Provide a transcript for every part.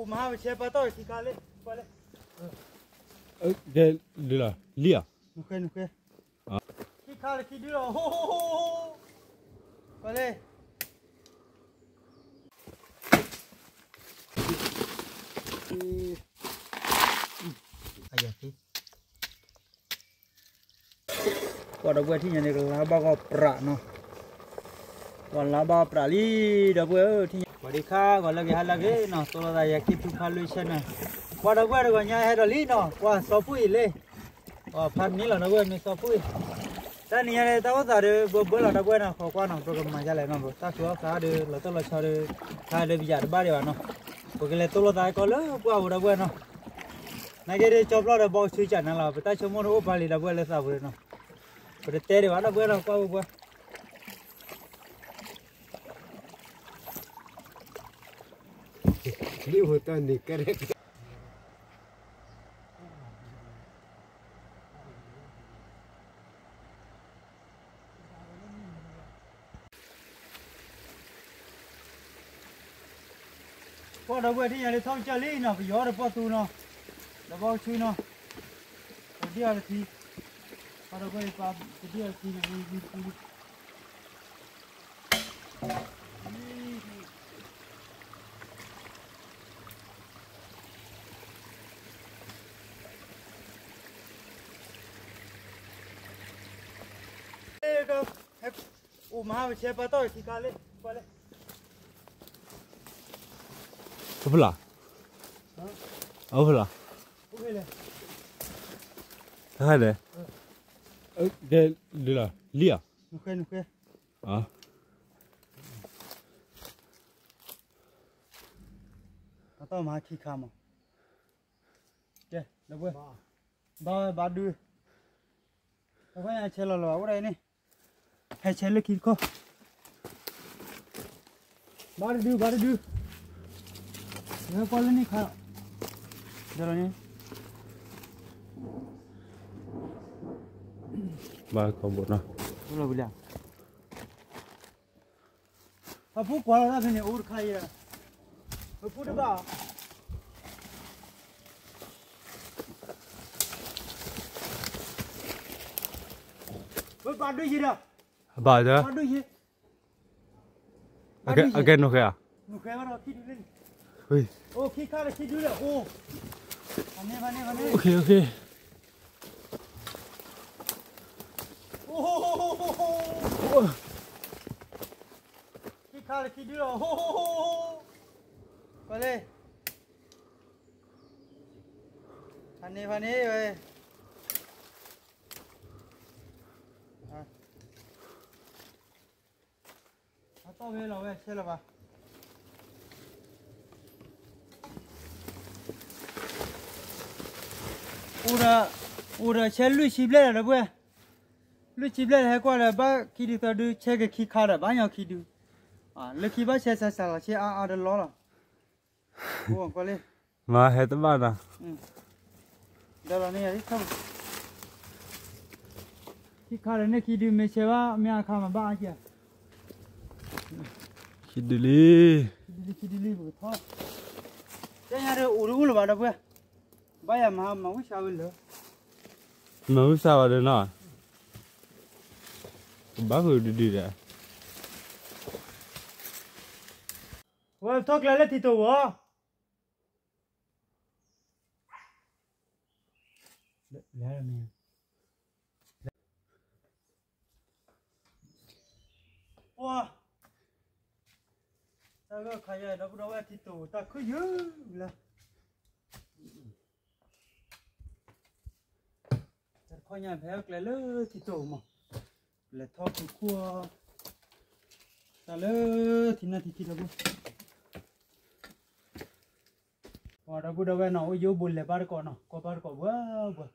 အိၣ်မဟါပဆဲပာ်တီၢ်ခံခါလံ, ကွၢ်လံ, ကဲ, ဒုလီၤ, လံဧါ, နဃဲ, နဃဲ, ခံခါလၢခံဒုလီၤ, ကွၢ်လံ. ကွၢ်ဒီပုၢ်ဝဲၢ်ထံၣ်ညါန့ၣ် ကလါဘၣ်ဂီၢ်ပြးနီၤ, ကွၢ်လါဘၣ်ပြးလံ, ဒီပုၢ်ဝဲၢ်ထံၣ်ညါ, ပှၤဒံခါဂီၤလၢကဟါလၢက့ၤနီၤ, သိလီၤသးယၤခံထူခါလွံၢ်ဆဲနီၤ, ကွၢ်ဒီပုၢ်ဝဲၢ်တဂီၤညါဟဲဒီးလံနီၤ, ကွၢ်စီၤဖူအံၤလံ, ဖးန့ၢ်လီၤဒီပုၢ်ဝဲၢ်မ့ၢ်စီၤဖူအံၤ, တၢ်နံၤညါန့ၣ် တၢ်အိၣ်သးဒီးဘၢဘၢလီၤဒီပုၢ်ဝဲၢ်နီၤ, ခိးကွၢ်နီၤ ပကမၤဒ်လဲၣ်နီၤ, တၢ်ဆူးအီၣ်သးဒီး လီၤတၢ်လီၤဆီဒီး ခါဒီးပယၤတဘၣ်ဒံးဘၣ်နီၤ, ပကလဲၤသိလီၤသးကီးလၢပှၢ်ပူၤဒီပုၢ်ဝဲၢ်နီၤ, နာ်က့ဒီးကၠီဖျီဒီးဘီဆူကၠးနၤလီၤ, ပတၢ်ဆိကမိၣ်န့ၣ်အိၣ်ပာ်လံဒီပုၢ်ဝဲၢ်လၢသးပူၤနီၤ, ပတတဲဒံးဘၣ်ဒီပုၢ်ဝဲၢ်နီၤ, ကွၢ်ပူၤပူၤ လံဟိတၢ်န့ၣ်ကဲ ကွၢ်ဒီပုၢ်ဝဲၢ်ထံၣ်ညါလၢထီၣ်ကစၢၢ်လံနီၤ, ပယီၤဒီးပီၣ်သူနီၤ, ဒီးဘီဆူနီၤ, ပဒံၣ်အီၤတထံ, ကွၢ်ဒီပုၢ်ဝဲၢ်ပာ်ပဒံၣ်အီၤတထံန့ၣ်, အိၣ်မဟါပဆဲပာ်တီၢ်ခံခါလံ, ကွၢ်လံ, အိၣ်ဖဲလဲၣ်, အိၣ်ဖဲလဲၣ်, တခါဒီး, ကဲ, ဒုလီၤ, လံဧါ, နဃဲ, နဃဲ, ပာ်တီၢ်မဟါခံခါမး, ကဲ, ဒီပုၢ်ဝဲၢ်, ဘၣ်ဝဲဘၣ်ဒု, တခီညါဆဲးလီၤလီၤဘၣ်အိၣ်ဒၣ်အံၤန့ၣ်, ဟဲဆဲးလၢခံတခီ, ဘၣ်တဒု ဘၣ်တဒု, ဟဲကွၢ်လၢန့ၣ်ခါ, ဒီးလီၤန့ၣ်, ဘၣ်ကီဘိနီၤ, ဟဲဖူကွၢ်လီၤတၢ်ဖဲန့ၣ် အိၣ်တခါအံၤ, ဟဲဖူတဘၣ်, ဝဲဘၣ်ဒုယံၤဒီး, ဘၣ်ဒီး, ဘၣ်ဒုယံၤ, အကဲနိၣ်ဃဲဧါ, နိၣ်ဃဲဘၣ်ဒီးခံဒုလံ, အိၣ်ခံခါဒီးခံဒုလံ, အိၣ်, ဖးန့ၢ် ဖးန့ၢ် ဖးန့ၢ်, အိၣ်, ခံခါဒီးခံဒုလံ, ကွၢ်လံ, ဖးန့ၢ် ဖးန့ၢ်ဝဲ အတီၢ်ဝဲလီၤဝဲဆဲလၢၤဘၣ်, အိၣ်ဒီး, အိၣ်ဒီးဆဲလွံၢ်ဆံဘျဲၣ်လီၤဒီပုၢ်ဝဲၢ်, လွံၢ်ဆံဘျဲၣ်လီၤ ဟဲကွၢ်ဒီးဘၣ်ခံဒုသၢဒု ဆဲက့ၤခံခါဒီး ဘၣ်ညီခံဒု, လၢခံဘၣ်ဆဲစၢ်စၢ်လီၤ ဆဲအါအါတလီလီၤ, အိၣ်ကွၢ်လံ, မၤဟဲတဘၣ်နီၤ ဒီးလီၤန့ၣ်ယၤ ခံခါဒီးန့ၣ်ခံဒု မ့ၢ်ဆဲဘၣ် မ့ၢ်အခါမးဘၣ်အါက့ၤ, ခံဒုလံ, ခံဒုလံ ခံဒုလံ ပကထီၣ်, တဲညါဒီးအိၣ်တအိၣ်လၢၤဘၣ်ဒီပုၢ်ဝဲၢ်, ဘၣ်ယၤမၤ မၤဝံၣ်စၢ်ဝဲလၢာ်, မၤဝံၣ်စၢ်ဝဲဒီးနီၤ, ကဘၣ်ဃုာ်ဒုဒုဒီး, ဝဲထီၣ်ကျဲလၢထံတိၢ်ဝီၤ ပှၤ, တၢ်ဂၢၢ်ခါယဲ ဒီပုၢ်ဒီဝဲၢ်ထံတိၢ်တၢ်ခုၣ်ယုၢ်လၢ, တၢ်တခီညါဖဲကျဲလၢထံတိၢ်မး, လဲၤထီၣ်ခိၣ်ခိၣ်, တၢ်လၢထံနၢ်ထံခံဒီပုၢ် ပှၤဒီပုၢ်ဒီဝဲၢ်နီၤ အိၣ်ယိၣ်ဘိလဲၤဘၣ်တကိးနီၤ ကွၢ်ဘၣ်တကိးဘၣ်ဘၣ်,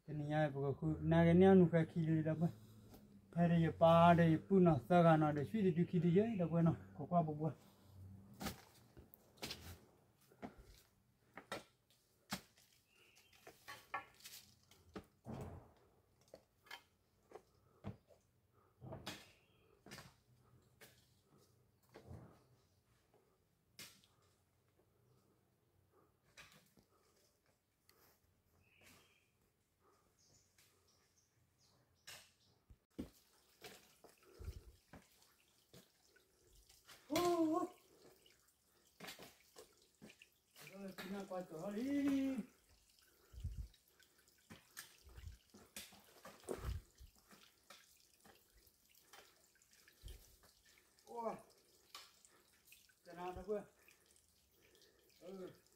တနံၤညါပကဃု နာ်က့န့ၣ်အနူၤဃဲခံဒုဒီပုၢ်, ဖဲဒီးယပၢ်ဒီးယပုၢ်နီၤ သၢဂၤနီၤ ဒီးဆွံၣ်တဒုခံဒုယဲဒီပုၢ်ဝဲၢ်နီၤ ကွၢ်ကွၢ်ဘၣ်ဘၣ်. နကွၢ်ကၢၤလံ, ကနၣ်တပှဲၤ ပှၤဒ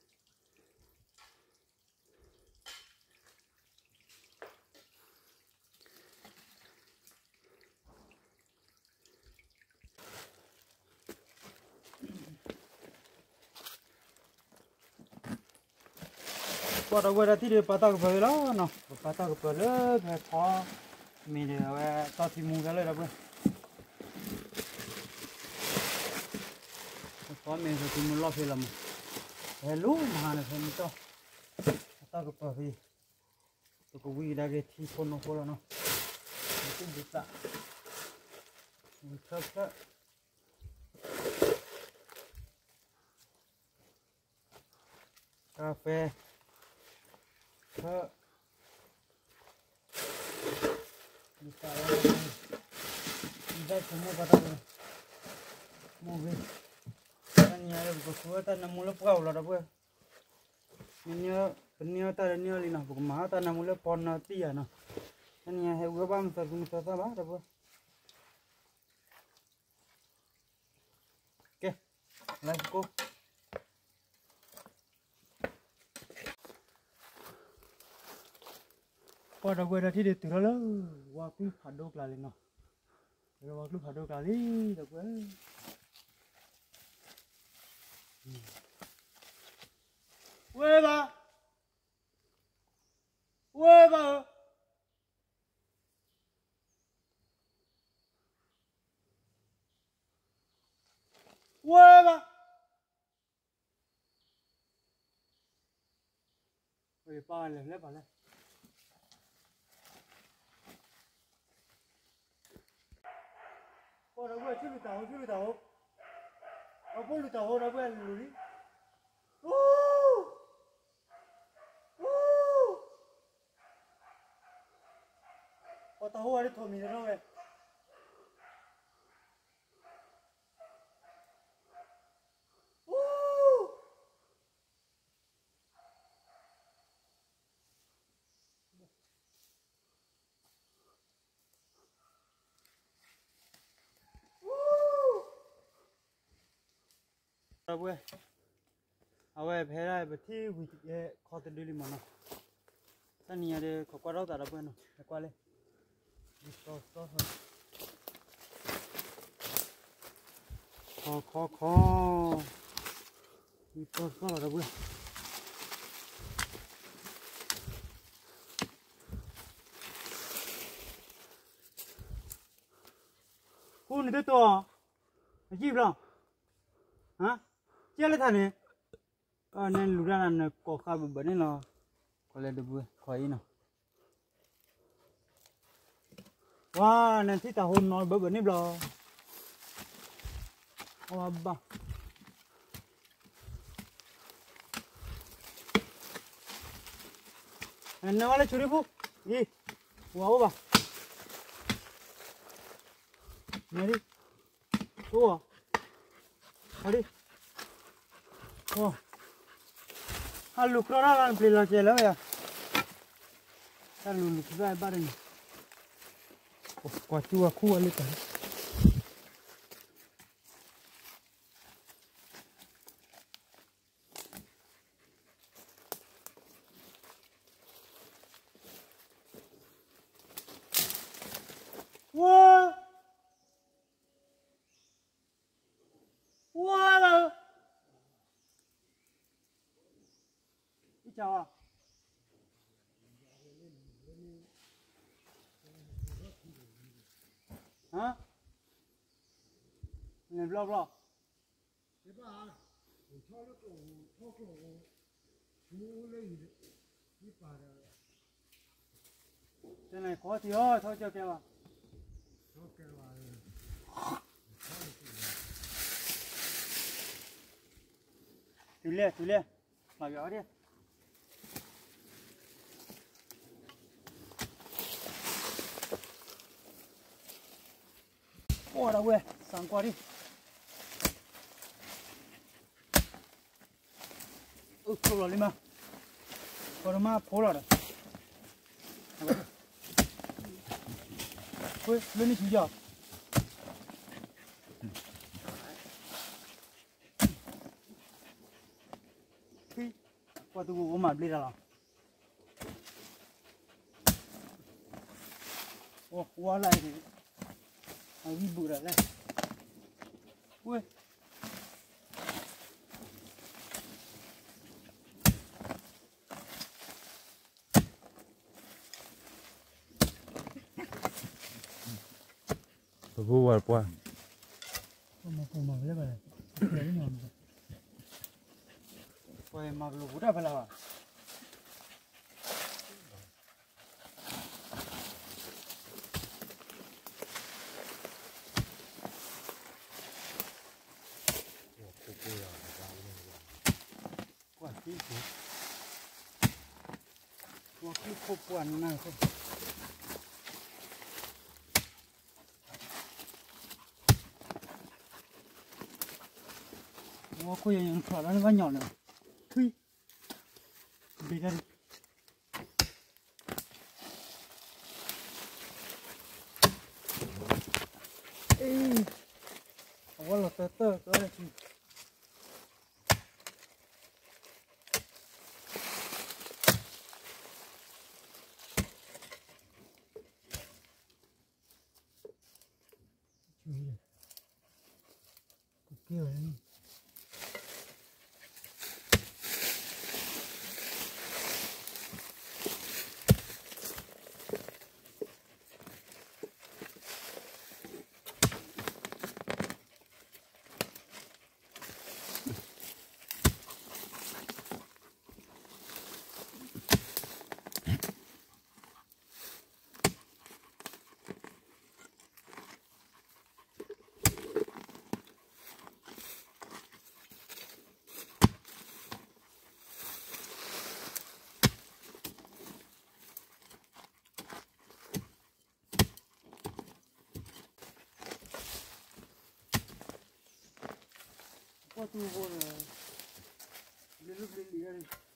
ီပုၢ်ဝဲၢ်တၢ်ထံၣ်ဒီး ပာ်တၢ်ကပၤလီၤနီၤ, ပပာ်တၢ်ကပၤလၢဖဲဖီမ့ၤဒီး အဝဲတီၢ်ထံမူဖဲလၢဒီပုၢ်ဝဲၢ်, ဖဲဖီမ့ၤဖဲထံမူလီၢ်ဖဲလီၤမး, ဖဲလူၤမဟါန့ၣ် ဖဲမ့ၢ်တီၢ်, ပာ်တၢ်ကပၤဖဲ ပကဝံၤကဒါက့ၤထံဖိနီၢ်ဖိလီၤနီၤ, ဝံၤသူၣ်ဘုသး, ဝံၤခၢၣ်ခၢၣ် ကါဖဲ ခၢၣ် ဒ်သိး ဒ်သိးဆိကမိၣ်ပှၤတၢ် မိၢ်ဂ့ၤ, တနံၤအံၤ ပကဃုအီၣ်တၢ်နၢမူလၢပှၢ်ပူၤလီၤ ဒီပုၢ်ဝဲၢ်, ပန့ၢ်အီၣ်တၢ်တန့ၢ်အီၣ်လံနီၤ, ပကမၤအီၣ်တၢ်နၢမူလၢပီနၢတံၢ်ယၤနီၤ, တနံၤအံၤ ဟဲဝဲဘၣ်မသးမသးဘၣ် ဒီပုၢ်ဝဲၢ် ကဲ, လၢကိ ပှၤဒီပုၢ်ဝဲၢ်တၢ်ထံၣ်ဒုးတုၤထီၣ်လၢ ဝါကျုၢ်ဖးဒိၣ်ကျါလံနီၤ, လၢဝါကျုၢ်ဖးဒိၣ်ကျါလံ ဒီပုၢ်ဝဲၢ်, ဝဲဘၣ်, ဝဲဘၣ်ဧၢ ဝဲဘၣ်, ပၢ်လဲၤလဲၤပၢ်လဲၤ, ပှၤဒီပုၢ်ဝဲၢ် ဆူလူၤတၢ်ဟိ ဆူလူၤတၢ်ဟိ, ပှၤဖိလူၤတၢ်ဟိ ဒီပုၢ်ဝဲၢ်လူၤလံ, အိ ပှၤတၢ်ဟိဝဲဒ်ထိးမံၤတနီၤဝဲ, ဒီပုၢ်ဝဲၢ်, အဝဲဖဲဒၣ်ပထံၣ်ဝံၤခီတဒုလံမးနီၤ, တနံၤညါဒီး ခိးကွၢ်ထီၣ်သးဒီပုၢ်ဝဲၢ်နီၤ, ဟဲကွၢ်လၢ ခီခီခီ, ဝံၤတီၢ်သီၣ်လီၤဒီပုၢ်ဝဲၢ်, ဃူနတတိၢ်, အစံၣ်ဘျီ, ကဲလၢထးန့ၣ်, နလူၤတၢ်နကိးဃာ်ဘၣ်ဘၣ်န့ၣ်လီၤ, ခီလဲၤဒီပုၢ်ဝဲၢ် ခီအံၤနီၤ, ဝါ နထံၣ်တၢ်ဟိနီၤဘၣ်ဘၣ်န့ၣ်ဘျီ, အဝဲဘၣ် နဝဲလၢဆူၣ်ရံၣ်ဖိ, အံၤ, ဝဲအိၣ်ဘၣ်, နဒံး, အိၣ်, ဟဒံး, ဟါလူၤကြီတၢ်လီၤ နပျံၤလီၤကဲလၢယၤ, တၢ်လူၤလူၤကဘၣ်ဘၣ်ဒီးန့ၣ်, ကွၢ်ကၠူဝဲခူၣ်ဝဲလၢတၢ် ဝါ, ဝါလၢ, အံၤကဝါ, ဟါ, န့ၣ်ဘျီဘျီ တနၤခီထံအီၤ ထီၣ်ကၠီကဲဘၣ်, တုၤလဲၣ် တုၤလဲၣ်, မၤကအီၤဒၣ် အိၣ်ဒီးဝဲ သံကွၢ်ဒံး, အိၣ် အၢ လီၤလံမး, ပှၤတမၤဖိလီၤဒီး, လၢန့ၣ်ဆူယီၤ, ပှၤတဝိဝဲမၤဘျ့တၢ်လီၤ. ဝါလၢအံၤန့ၣ် အဂံၢ်ဘုးဒီးလဲၣ်, ဝဲ ပဘိဝဲပှၢ်, ပှၤမၤကလိာ်ပူၤတၢ်ဖဲလဲၣ်ဘၣ်. ကွၢ်သံ, ကွၢ်သံခိၣ်ပှၢ်နၢ်ခိၣ်, ဝဲခိၣ်ယညါဖျိးလၢနဘၣ်ညီလၢ, ထွံၣ်, ဘ့ၣ်တၢ်ဒံး, အ့, အဝဲလီၤတၢၢ်တၢၢ်တၢၢ်လၢခံ ကက့ၤဝဲန့ၣ်. ကွၢ်တူၢ်ဖိန့ၣ်, ဘျ့လၢဘျ့လံၤန့ၣ်.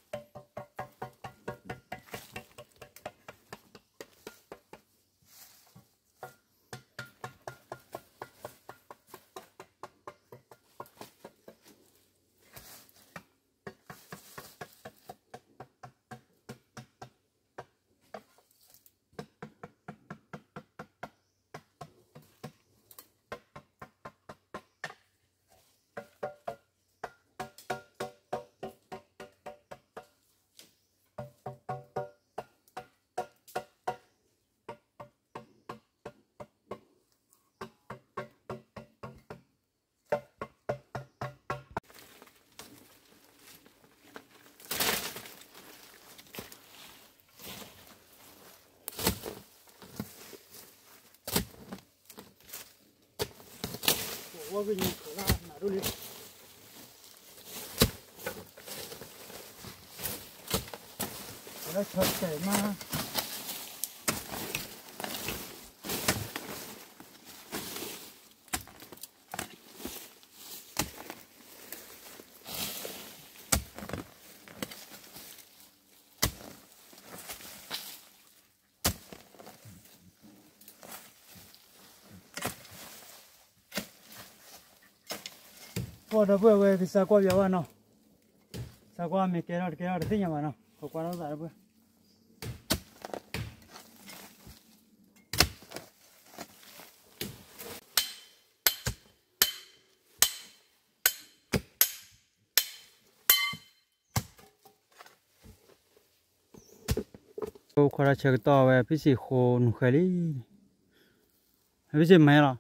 ဝဲကညီခလၢနၤဒိၣ်လံ, ဝဲဒၣ်ဆီတဲာ်မး. ပှၤဒီပုၢ်ဝဲၢ် ကစးကွၢ်ပၠးဘၣ်နီၤ, စးကွၢ်မ့ၢ်ကဲထီၣ်တကဲထီၣ်တသ့ၣ်ညါဘၣ်နီၤ, ကကွၢ်ထီၣ်သးဒီပုၢ်ဝဲၢ်. အိၣ်ခိးတၢ်ဆၢကတီၢ်ဝဲ ဖံစံးဃိနူၤဃဲလံ, ဖံစံးမၤလီၤ,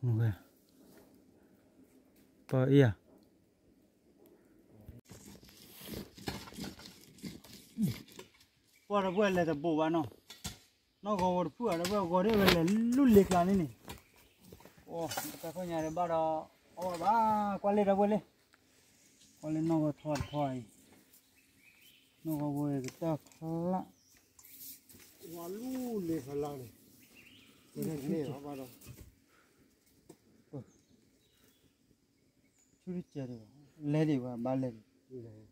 နူၤဃဲ, ပအံၤဧါ, ပှၤဒီပုၢ်ဝဲၢ်လဲၤတဘိးဘၣ်နီၤ, နီၢ်ဂီၤဝဲတဖုၣ်ဧါ ဒီပုၢ်ဝဲၢ် ဂီၤဒ်ဝဲလဲၤလူလ့ကျါန့ၣ်န့ၣ်, အိၣ်တၢ်ခိၣ်ညါဒီးဘၣ်ဒီး အီၣ်ဘၣ် ကွၢ်လၢဒီပုၢ်ဝဲၢ်လံ, ကွၢ်လၢနီၢ်ဂီၤထီတခီအံၤ, နီၢ်ဂီၤဝဲကတၢၢ်ဖျါ, ဝါလူလ့ဖလါန့ၣ်, န့ၣ်ဘၣ်ဒီး ဆူတကဲးဒီး လဲၤဒံးဝဲဘၣ်လဲၤဒံး,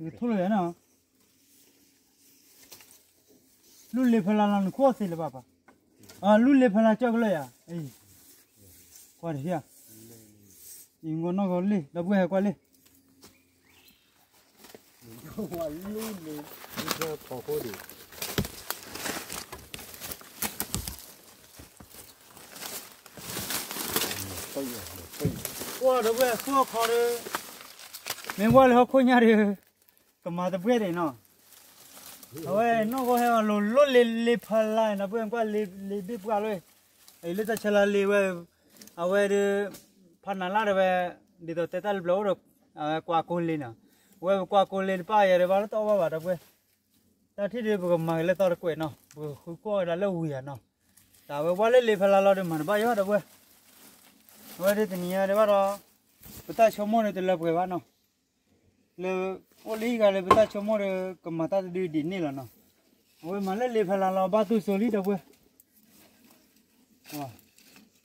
နထိၣ်လၢၤနီၤ, လူလ့ဖဲလါလီၤနခိၣ်သ့လၢၤဘၣ်ပၢ်, လူလ့ဖဲလါကၠီၣ်ကလၢာ်ယၤ, ကွၢ်တဟံၣ်, ယငီၢ်နီၢ်ဂီၤလ့ၣ် ဒီပုၢ်ဝဲၢ်ဟဲကွၢ်လ့ၣ် လူလ့ဖဲခီခိၣ်ဒံး, ကွၢ်ဒီပုၢ်ဝဲၢ်ခိၣ်ခီဒီး, မ့ၢ်ဝဲလၢဟီၣ်ခိၣ်ညါဒီး, ကမၤတပှဲၤဒံးနီၤ, အဝဲနီၢ်ဂီၤဟဲအီၤလိၤလိၤလ့လ့ဖဲလါန့ၣ် ဒီပုၢ်ဝဲၢ်ကွၢ်လ့လ့ဘ့ၣ်ပှၢ်လီၤ, လၢတၢ်ဆါလါလ့ဝဲ, အဝဲဒီး, ဖးနၤလၢ်ဒီးဝဲ, ဒ်သိးတဲတၢ်လၢပျၢၤအိၣ်ဒီး, အဝဲကွၢ်ကိလ့နီၤ, အဝဲပကွၢ်ကိလ့တပၢ်ယၤဒီးဘၣ်လၢတအီၣ်ဘၣ်ဘၣ်ဒီပုၢ်ဝဲၢ်, တၢ်ထံၣ်ဒီးပကမၤက့ၤလၢသီတကွဲးနီၤ ပကဃုကွၢ်ဝဲဒၣ်လၢဝံၤဧါနီၤ, တၢ်ဝဲဝဲလၢလ့ဖဲလါလီၤဒီးမၤတဘၣ်ယီၤဒီပုၢ်ဝဲၢ်, အဝဲဒၣ်တနံၤညါဒီးဘၣ်ဒီး, ပတၢ်ဆိကမိၣ်ဒီးတလၢပှဲၤဘၣ်နီၤ လၢ, အိၣ်လၢဟံၣ်ဂၤလၢပတၢ်ဆိကမိၣ်ဒီးကမၤတၢ်တဒုဒ်န့ၣ်လီၤနီၤ, အဝဲမၤလၢလ့ဖဲလါလီၤဘၣ်သူစိၤလံဒီပုၢ်ဝဲၢ်, အ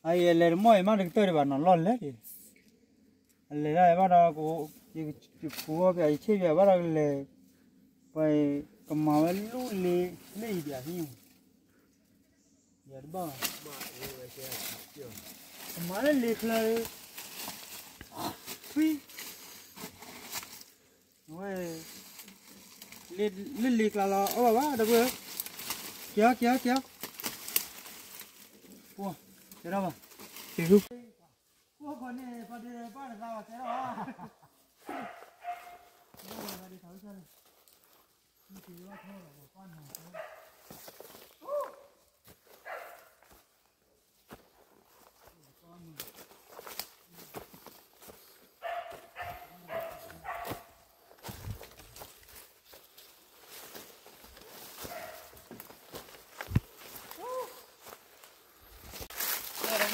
အံၤအလဲၤတမီၢ်အံၤမးတကတၢၢ်ဒံးဘၣ်နီၤ လီၢ်လဲၤဒံး, အလဲၤဒၣ်ဘၣ်ဒီး, ယကူအီၣ်ပယၤ ယဆ့ၣ်ပယၤဘၣ်ဒီးကလဲၤ, ပှၤ, ကမၤဝဲလူလ့, လၢအံၤပယၤဟံၣ် ယတဘၣ်, ကမၤလၢလ့ချၢ, ထွံၣ်, ဝဲ, လၢလ့ကျါလီၤအီၣ်ဘၣ်ဘၣ်ဒီပုၢ်ဝဲၢ်, က့ၤအီၤ က့ၤအီၤ က့ၤအီၤ, ကဲထီၣ်ဘၣ်, က့ၤ, ကိၢ်ဃီန့ၣ် ပှၤဒုးပှၤတသးဘၣ်က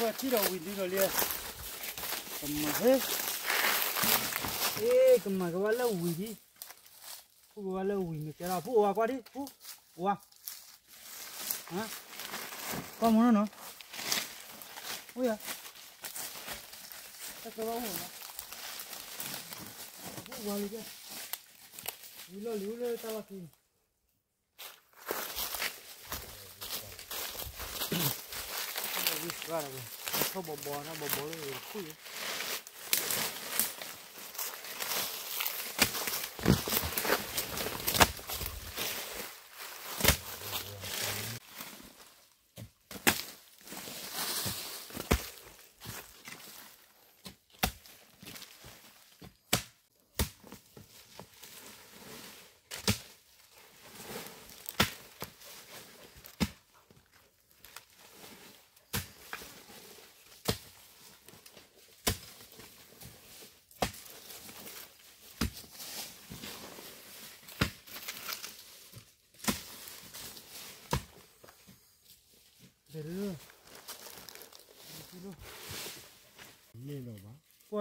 ဲထီၣ်ဘၣ်, ပှၤထံၣ်ဒီးဝံၤဒုဒီးလံ, ကမၤဟ့, အ့ ကမၤကဘၣ်လၢဝံၤဒံ, ဖုကဘၣ်လၢဝံၤမ့ၢ်ကဲထီၣ် ဖုအိၣ်ဝါကွၢ်ဒံ ဖု, အိၣ်ဝါ, ကွၢ်မနီၤနီၤ, အိၣ်ယၤ, တၢ်ကဘၣ်အိၣ်လီၤ, ဖုဝါလံကဲ, ဝံၤလီၢ်လံၤအိၣ်လၢတၢ်လီၢ်ခံ ထီၣ်ဘီဘီ ထီၣ်ဘီဘီလၢခုၣ်, ပှၤဒီပုၢ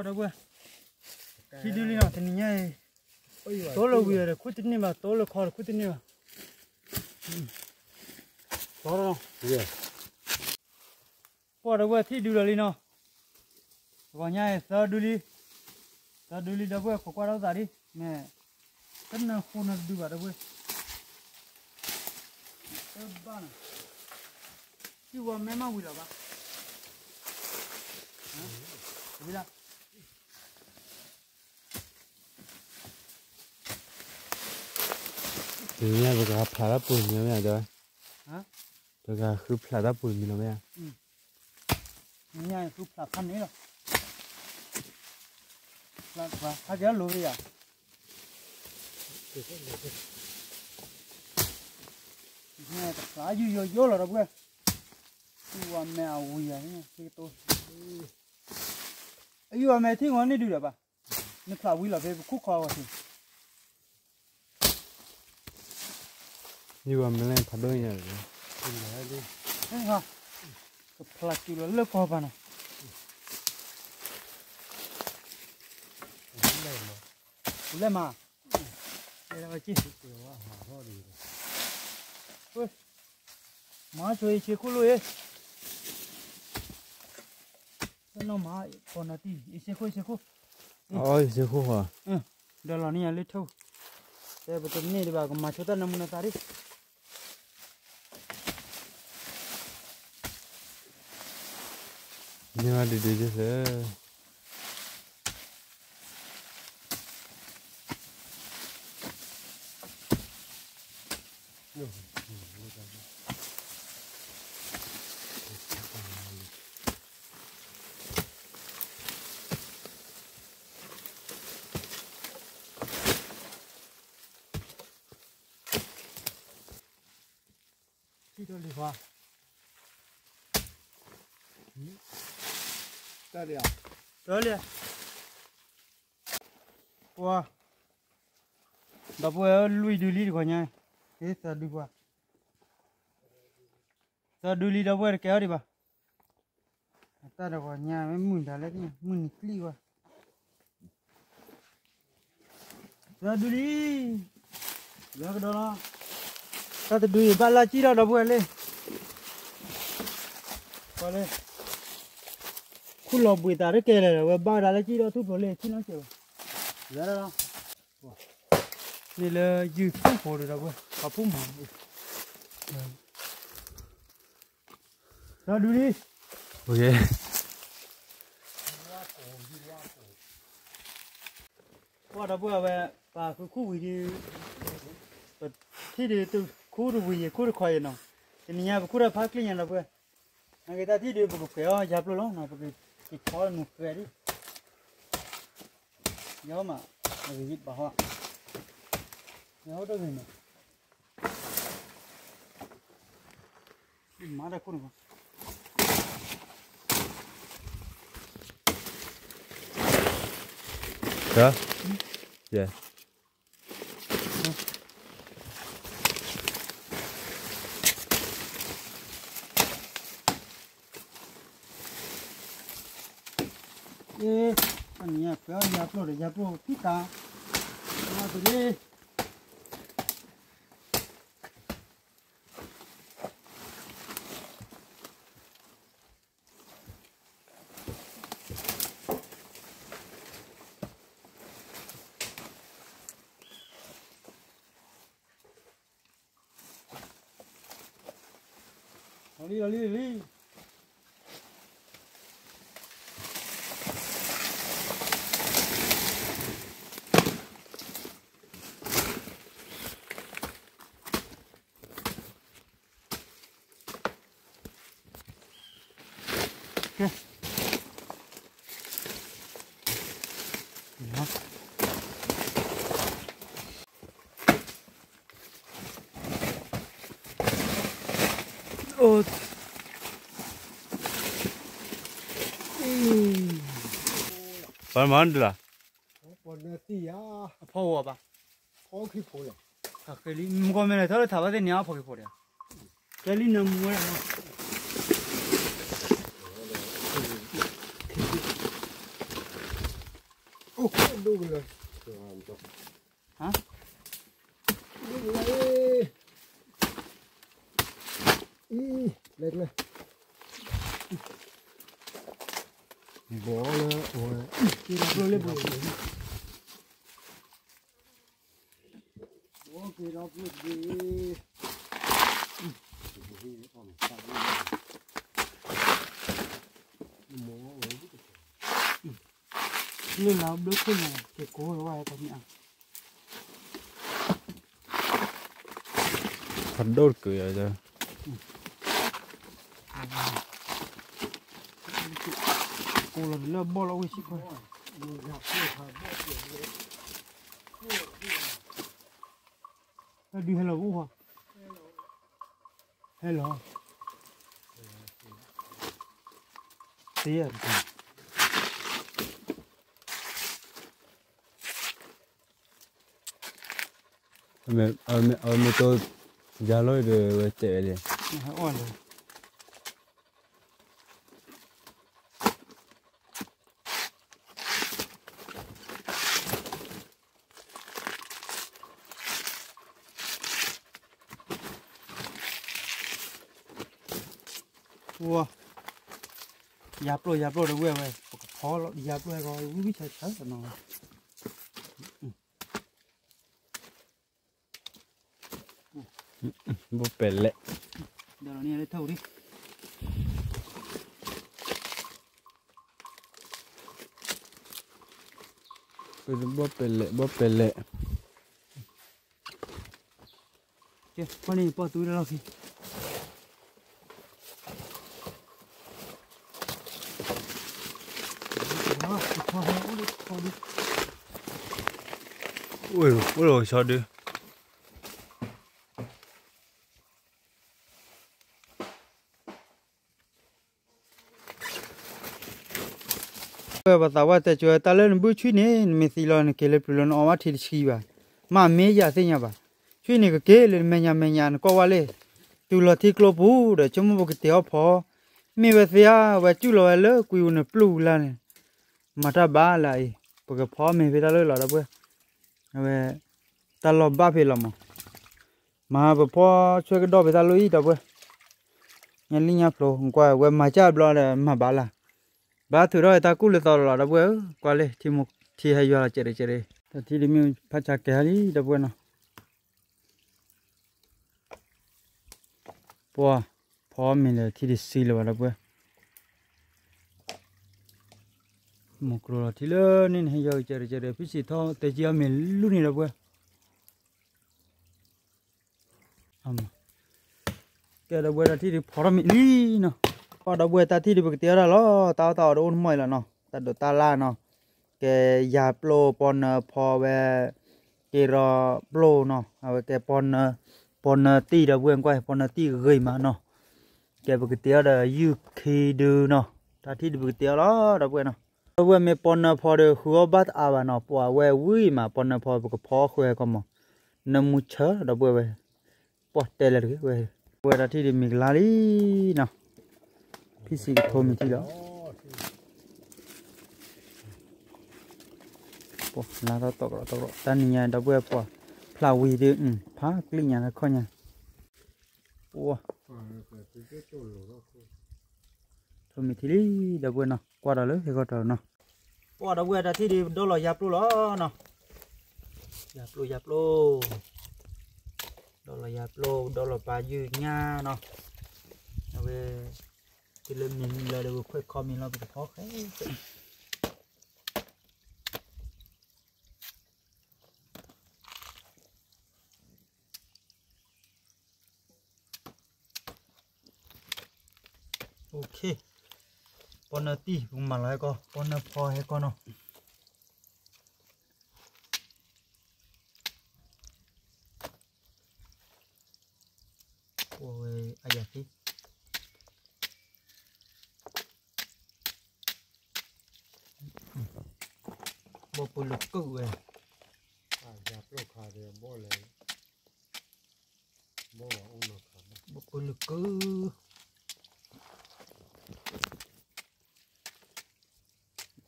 ်ဝဲၢ်, ထံဒုလံနီၤ တနံၤညါအံၤ, တိလၢဝံၤဒီး ခူၣ်တန့ၢ်ဘၣ် တိလၢခီဒီး ခူၣ်တန့ၢ်ဘၣ်, ပှၤဒီပုၢ်ဝဲၢ် ထံဒုလီၤလံနီၤ, တဂီၤညါအံၤ သၢဒုလံ, သၢဒုလံ ဒီပုၢ်ဝဲၢ် ခိးကွၢ်ထီၣ်သးဒံး မ့ၢ်, တနၢ်ဟူနီတဒုဘၣ် ဒီပုၢ်ဝဲၢ်, တဘၣ်နီၤ, ဟံၣ်ဝါမဲမးဝံၤလီၤဘၣ်, ဝံၤလီၤ တနံၤညါပကဖျးတၢ်ပူၤတမံၤမ့ၢ်ဧါ, ပကဃုဖျးတၢ်ပူၤတမံၤလီၤမ့ၢ်ဧါ, တနံၤညါဃုဖျးဖးန့ၣ်လီၤ, ဖျးက့ၤအလိၤဝဲယၤ, တဖျးယိယိယိလီၤ ဒီပုၢ်ဝဲၢ်, ဟံၣ်ဝါမဲအဝံၤယၤ, အဟံၣ်ဝါမဲထံၣ်ဂီၤန့ၢ်ဒုးဒီးဘၣ်, နဖျးဝံၤလီၤဖဲပခိၣ်ခီအဂီၢ်ထံး ယဝၤမလဲဖးဒိၣ်ညါ, ကဖျါတုၤလီၤလၢကီၢ်ပၤနီၤ, လဲၣ်မး, မၤဆိယဆ့ခိၣ်လိၣ်အံၤ နီၢ်မၤ ကိးနီၤတံၢ် အံၤစ့ခိၣ် အံၤစ့ခိၣ်, အီ အံၤစ့ခိၣ်ဃီ, ဒီးလီၤန့ၢ်ယၤလၢထိၣ်, တဲပတန့ၢ်ဒံးဘၣ် ကမၤဆိတၢ်နၢမူနသးဒံး, န့ၢ်ဘၣ်ဒုဒုဒ်လဲၣ်. ထံၣ်ထီၣ်လံခွါ, တၢ်လံ, တၢ်လံ, ပှၤ, ဒီပုၢ်ဝဲၢ်လွံၢ်ဒုလံတခီညါ, က့ၤသၢဒုပှၤ, သၢဒုလံဒီပုၢ်ဝဲၢ်တကဲအီၤဒံးဘၣ်, တၢ်တခီညါမ့ၢ်မုၢ်တၢ်လဲၣ် မုၢ်နံၤကျံၣ်ဝဲ သၢဒုလံ, လၢကဒီးလီၤ, တၢ်တဒုအံၤဘၣ်လၢကံၣ်ဒီးဒီပုၢ်ဝဲၢ်လံ, ကွၢ်လၢ, ခူၣ်လီၤဘှံးသးတကဲလၢာ် ဝဲဘၣ်ဝဲဒၣ်လၢကံၣ်ဒီးထူၣ်ဖျိးလံ ထံၣ်နီၢ်စဲးဘၣ်, လၢလီၤ, န့ၣ်လၢယုၢ်ဖူၣ်ဖိဒီးဒီပုၢ်ဝဲၢ် ပှၤဖူၣ်မၤ, သၢဒုလံ, ကွၢ်ဒီပုၢ်ဝဲၢ် ပှၤဃုခူၣ်ဝံၤဒီး, ပထံၣ်ဒုးတခူၣ်တဝံၤယခူၣ်တခီယနီၤ, တနံၤညါပခူၣ်တၢ်ဖးကျံၣ်ညါဒီပုၢ်ဝဲၢ်, နာ်က့တၢ်ထံၣ်ဒုးပကပှဲၤအီၤယါပျိလီၤနီၤ ပကက့ၤဆီနူၤဃဲဒံး, ယမး, ပကယံာ်ဘၣ်ဟီ, ယအိၣ်တဂ့ၤန့ၣ် မၤတၢ်ခိၣ်န့ၣ်ဘၣ်, ဟၢ, ယဲ, အ့, တနံၤညါပှဲၤအီၤယါပျိဒီးယါပျိဖံးတၢ်, မၤတလံ လီၤလံ လီၤလံ လီၤလံ, ကဲ, အိၣ်, ပှၤမၤဒ်လဲၣ်, အဖီဝဲဘၣ်, မုၢ်ကီၢ်မဲာ်လဲၣ် ထီၣ်လၢထးဘၣ်သ့ၣ်န့ၣ် အဖီက့ၤဖိဒီး, ကဲလံနမူဝဲဒၣ်နီၤ, အိၣ်ဒိၣ်ကလၢာ်, ဟါ, ဒိၣ်ကလၢာ်, အံၤ, လဲၤကျဲ, ဘီလၢအဝဲ, က့ၤဒီးဖျိလၢပှဲၤ က့ၤဒီးဖျိတဘ့ၣ်, လၢလၢဘျၢခိၣ်န့ၣ် က့ၤကိးလီၤဝဲတမ့ၢ်အါ, ဖးဒိၣ်တကုးယၤ, ကိးလီၤလၢဘီၣ်လီၤဝဲဆံခွါ, တၢ်ဒုးဟဲလီၤအိၣ်ဃီ, ဟဲလီၤ, တယဲၢ်, အဝဲမ့ၢ်တိၢ်, ယၤလီၤဒီး ဝဲတဲဝဲလံ, အီၣ်လၢ ဝါ, ယၤပျိၢ်ယၤပျိၢ်ဒီပုၢ်ဝဲၢ် ပကဖီလီၤယၤပျိၢ်ဟဲကီး ဝံဝံဆၢဆၢနီၤ ဘိၣ်ပဲာ်လဲၣ် ဒီးလီၤန့ၣ်လၢထီၣ်ဒံး ဘိၣ်ပဲာ်လဲၣ် ဘိၣ်ပဲာ်လဲၣ် ကဲ ခီန့ၣ်ပီၢ်သူတၢ်လီၢ်ခံ အိၣ်လီၤဆီဒု ပှၤသးဝဲတဲကၠိတၢ်လၢနဘုၣ်ဆွံၣ်န့ၣ် နမ့ၢ်သံလီၤနက့ၤလၢပျုၤလီၤနအီဘၣ်ထံတဆံဘၣ်, မ့ၢ်မ့ၢ်ယၤသ့ၣ်ညါဘၣ်, ဆွံၣ်န့ၣ်ကက့ၤလၢနမဲာ်ညါမဲာ်ညါ နကွၢ်ဝဲလံ, တုၤလီၤထံကျိပူၤဒီး ဆိကမိၣ်ပကတဲအီၣ်ဖီ, မ့ၢ်ဝဲသ့ဧါ, ဝဲစူၣ်လီၤဝဲလၢကွံာ်အူနပျုၢ်လၢ်န့ၣ်, မၤတၢ်ဘၣ်လၢအံၤ, ပကဖီမ့ၢ်ဖဲတၢ်လၢလီၤဒီပုၢ်ဝဲၢ်, အဝဲ တၢ်လီၢ်ဘၣ်ဖဲလီၤမး မၤပဖီဆွဲကဒီးဖဲတၢ်လီၢ်အံၤဒီပုၢ်ဝဲၢ်, ညါလံညါဖျိ ကွၢ်ဝဲမၤကၢ်ဘျီဒီးမၤဘၣ်လၢ်, ဘၣ်ထုးထီၣ်ဝဲတၢ်ကူၣ်လၢသီလီၤဒီပုၢ်ဝဲၢ်ဧၢ, ကွၢ်လံ, ထံမူထံဟဲယွၤလီၤကဲးတကဲး, တၢ်ထံတမ့ၢ်ဖးဆါကဲၤဟါလံဒီပုၢ်ဝဲၢ်နီၤ, ပှၤ ဖီမ့ၢ်လၢထံတဆံလၢၤဘၣ်ဒီပုၢ်ဝဲၢ် မိၢ်ကျိလီၤထံလၢန့ၣ် ဟဲယွၤကစၢ်တကဲးဒီး ဖံစံးထီၣ်တဲကံအီၤမ့ၢ်လူန့ၣ်ဒီပုၢ်ဝဲၢ်, ကဲဒီပုၢ်ဝဲၢ်တၢ်ထံၣ်ဒုးဖီထီၣ်မ့ၢ်လံနီၤ, ပှၤဒီပုၢ်ဝဲၢ်တၢ်ထံၣ်ဒုးပကတဲအီၣ်တၢ်လီၤ, တၢ်အီၣ်တၢ်အီဒုးအိၣ်တမီၢ်အံၤလီၤနီၤ, တၢ်ဒိးတၢ်လၢ်နီၤ, ကဲယၤပျိၢ်ပီနၢဖီဝဲ, က့ၤရီပျိၢ်နီၤ, အဝဲကဲ ပီနၢတံၢ်ဒီပုၢ်ဝဲၢ်ကွၢ် ပီနၢတံၢ်ဂ့ၤမးနီၤ, ကဲပကတဲအီၤဒီးယုၢ်ခံဒုနီၤ, တၢ်ထံၣ်ဒုးပကတဲအီၤလီၤဒီပုၢ်ဝဲၢ်နီၤ, ဒီပုၢ်ဝဲၢ်မ့ၢ်ပီနၢဖီဒီးဃုအီၣ်ဘၣ်တအါဘၣ်နီၤ, ပှၤဝဲဝံၤမး ပီနၢဖီပကဖီဃုဟဲကီးမး, နၢမူဆၢဒီပုၢ်ဝဲၢ်, ပှၤတဲလဲၤတဂ့ၤဝဲ, ဝဲတၢ်ထံၣ်ဒုးမ့ၢ်ကလါလံနီၤ, ဖံစံးကထိမ့ၢ်ထံၣ်လီၤ ပှၤလါထီၣ်တီၢ်ကရီတီၢ်ကရီ, တၢ်နံၤညါဒီပုၢ်ဝဲၢ်ပှၤ, ဖျးဝံၤဒုး, ဖးကျံၣ်ညါတခီညါ, ပှၤ, ထိမ့ၢ်ထံၣ်လံဒီပုၢ်ဝဲၢ်နီၤ, ကွၢ်ဒီးလၢဟဲကီၢ်တီၤနီၤ, ပှၤဒီပုၢ်ဝဲၢ်တၢ်ထံၣ်ဒုးဒီလီၤယၤပျိၢ်လီၤနီၤ, ယၤပျိၢ်ယၤပျိၢ်, ဒီလီၤယၤပျိၢ် ဒီလီၤပာ်ယုၢ်ညါနီၤ, အဝဲ, တုၤလၢမ့ၢ်လၢဒီးဝဲခွဲးခီမ့ၢ်လီၤပတခီဃဲ ပီနၢတံၢ် ပကမၤလီၤဟဲကီၢ် ပီနၢဖီဟဲကီၢ်နီၤ, ဝဲအယၤသံ, ဘီပူၤလုာ်ကုၢ်ဝဲ, ဘီပူၤလုာ်ကုၢ်,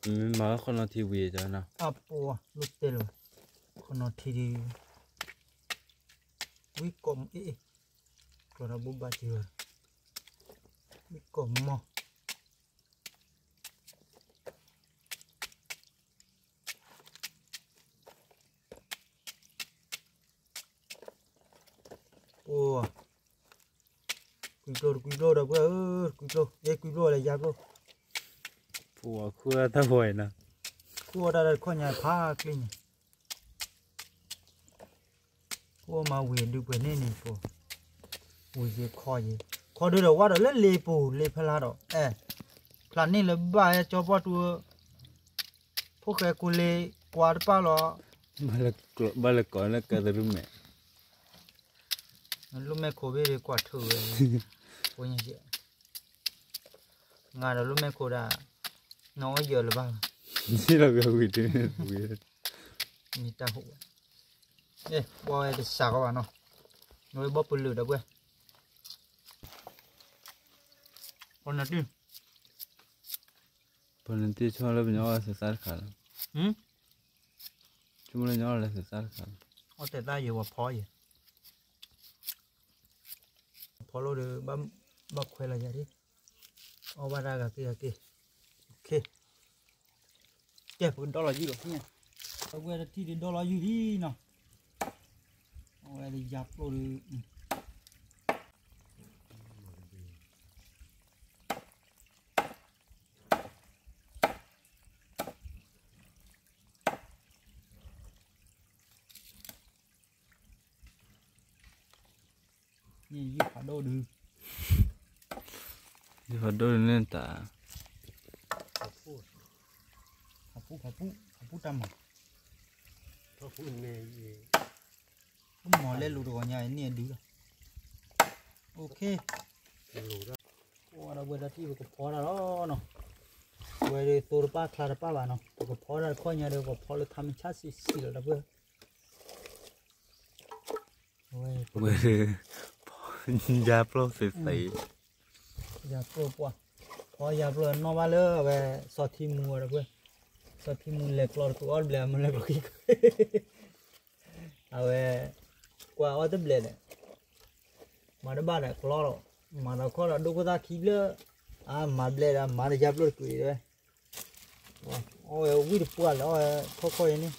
မ့ၢ်မၤလၢခီနီၤထံဝံၤနီၤ, အပှၤလိၣ်တဲလၢၤ, ခီနီၤထံဒံး, ဝံကိးမးအ့ၣ်, ကျီၤဒီးဘိးဘၣ်စၢၤ, ဝံကိးမး အိ, ကွံာ်ပျိၢ်တကွံာ်ပျိၢ်ဒီပုၢ်ဝဲၢ်ဧၢ, ကွံာ်ပျိၢ် ယဲကွံာ်ပျိၢ်လဲၤယၤပျိၢ်, ပှၤခူၣ်တၢ်ဝဲနီၤ, ခူၣ်အီၣ်တၢ်တခီညါဖးကျံၣ်ညါ, ခူၣ်အီၣ်မၤဝံၤဒုးပှဲၤန့ၣ်န့ၣ်ပှၤ, ဝံၤယဲခီယဲ, ခီဒုးဒီးဝါဒီးလၢလ့ပူၤလ့ဖဲလါဒီး အဲ, ဖျးန့ၣ်လၢဘၣ်ဟဲကၠီပှၢ်တူၢ် ဖိၣ်ဃဲကူလ့ကွၢ်တပၢ်လီၤ, ဘၣ်လဲၤကိးလၢကသရူမဲာ်, လိၣ်မဲာ်ခိၣ်ဘ့ၣ်ကွၢ်ထုးဝဲ, ဖိညါ, ငါဒီးလိၣ်မဲာ်ခိၣ်ဒၣ်, နအီၣ်ယၢၤလၢၤဘၣ်, မ့ၢ်တၢ်ဟူးဝဲ, ပှၤဝဲတစးကီးဘၣ်နီၤ, နဝဲဘီပူၤလုာ်ဒီပုၢ်ဝဲၢ်, ပနတံၢ် ပနတံၢ်ဆိကမိၣ်လၢပညီအီၣ်လၢသ့ၣ်သၣ်တခါလီၤ, ဆိကမိၣ်လၢညီအီၣ်လၢသ့ၣ်သၣ်တခါလီၤ, အီၣ်တဲသၣ်ယဲၤဝဲဖီယဲၤ, ဖီလိၣ်ဒီး, ဘၣ်ခွဲးလီၤယၤဒ်, အီၣ်ဘၣ်တၢ်ဂၤက့ၤဂၤက့ၤ, ကဲ ပကဒီလီၤယုၢ်လီၤ အဝဲတထံၣ်ဒုးဒီလီၤယုၢ်လံနီၤ, အဝဲဒုးယၤပျိၢ်ဒုး န့ၣ်ယုၢ်ဖးဒိၣ်ဒုး, ယုၢ်ဖးဒိၣ်ဒုးန့ၣ်တၢ်, ဖးပူၣ်ဖးပူၣ်ဖးပူၣ်တၢ်မၤ, ပမၤလဲၤလူၤတဂီၤညါအံၤန့ၣ်အဒုးလီၤ, အိၣ်ခ့, ပဝဲဒၣ်တၢ်ထံၣ်ပကဖီတၢ်လီၤနီၤ, ဝဲဒၣ်သိတပၣ်ချါတပၣ်ဘၣ်နီၤ, ပကဖီတၢ်တခီညါဒီး ပကဖီလၢထါမ့ၢ်ဆါဆံးဆံးလီၤ ဒီပုၢ် ဝဲ ယၤပျိၢ်သ့သ့, ယၤပျိၢ်ပှၢ်, ဖီယၤပျိၢ်နီၣ်ဘၣ်လၢအဝဲ စီၤထံမူဝဲဒီပုၢ်, စီၤထံမူလဲၤကျီတကုးအီၣ်တဘျဲၣ် အမ့ၢ်လဲၤကျီခံကုး, အဝဲ ကွၢ်အီၣ်တဘျဲၣ်ဒီး မၤတဘၣ်ဒီးကျီလီၤ, မၤဒီးခီဒီးဒိၣ်ခိၣ်သၣ်ခံဘျၢၣ်, အမၤဘျဲၣ်ဒီးမၤတယၤပျိၢ်တကုးဝဲ အီၣ်ဝဲဝံၣ်တပှၢ်လၢအီၣ်ဝဲခီခီအံၤန့ၣ်,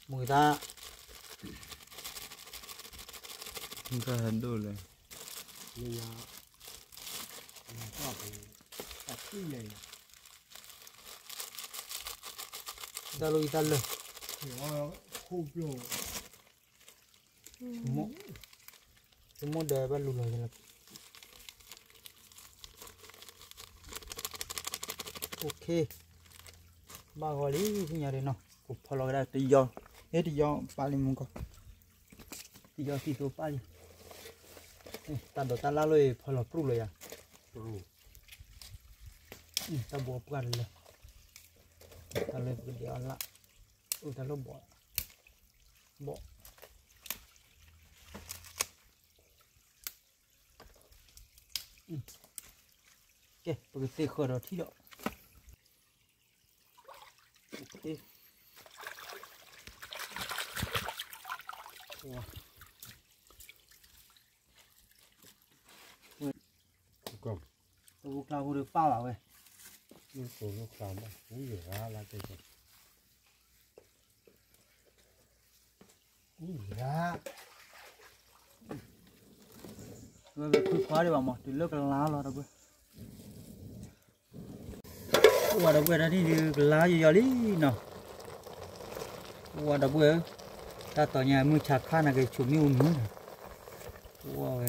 မုၢ်သါ, မုၢ်သါဟဲဒိၣ်လဲၣ်, တၢ်လီၢ်အံၤတၢ်လၢာ်, ဆိကမိၣ်ဒီးဘၣ်လူၤလီၤယလီၤ, အိၣ်ခ့, ဘၣ်ဂီၤလံ သ့ၣ်ညါဒ်နီၤ, ကဖီလီၤဝဲဒၣ်တယီ, ဟဲတယီပာ်လံမူကီၢ်, တယီသံသိပာ်လံ, တၢ်ဒိးတၢ်လၢ်လီၤအံၤ ဖီလီၤပြူၢ်လီၤယၤ, တၢ်ဘီပှၢ်တလၢာ်, တၢ်လၢပကဒဲးအီၣ်လၢ်, အိၣ်တၢ်လၢဘီ, ဘီ ကဲ ပကသ့ၣ်ဃၢၤဒီးထံၣ်ဒီး, ပူၤကျါပူၤဒီးပၢ်ဘၣ်ဝဲ, ပူၤကျါဘၣ် ပူၤယရၣ်လၢတဲ ဝဲပဖုခွါဒံးဘၣ်မး တုၤလၢကလါလီၤဒီပုၢ်, အိၣ်ဝဲဒီပုၢ်ဝဲၢ်တၢ်ထံၣ်ဒုးကလါယီၤယီၤလံနီၤ, အိၣ်ဝဲဒီပုၢ်ဝဲၢ်, တၢ်တီၤညါမုၢ်ဆါခါနၤက့ၤ ဆိမိၣ်အူမုၢ်နီၤ, အိၣ်ဝဲ,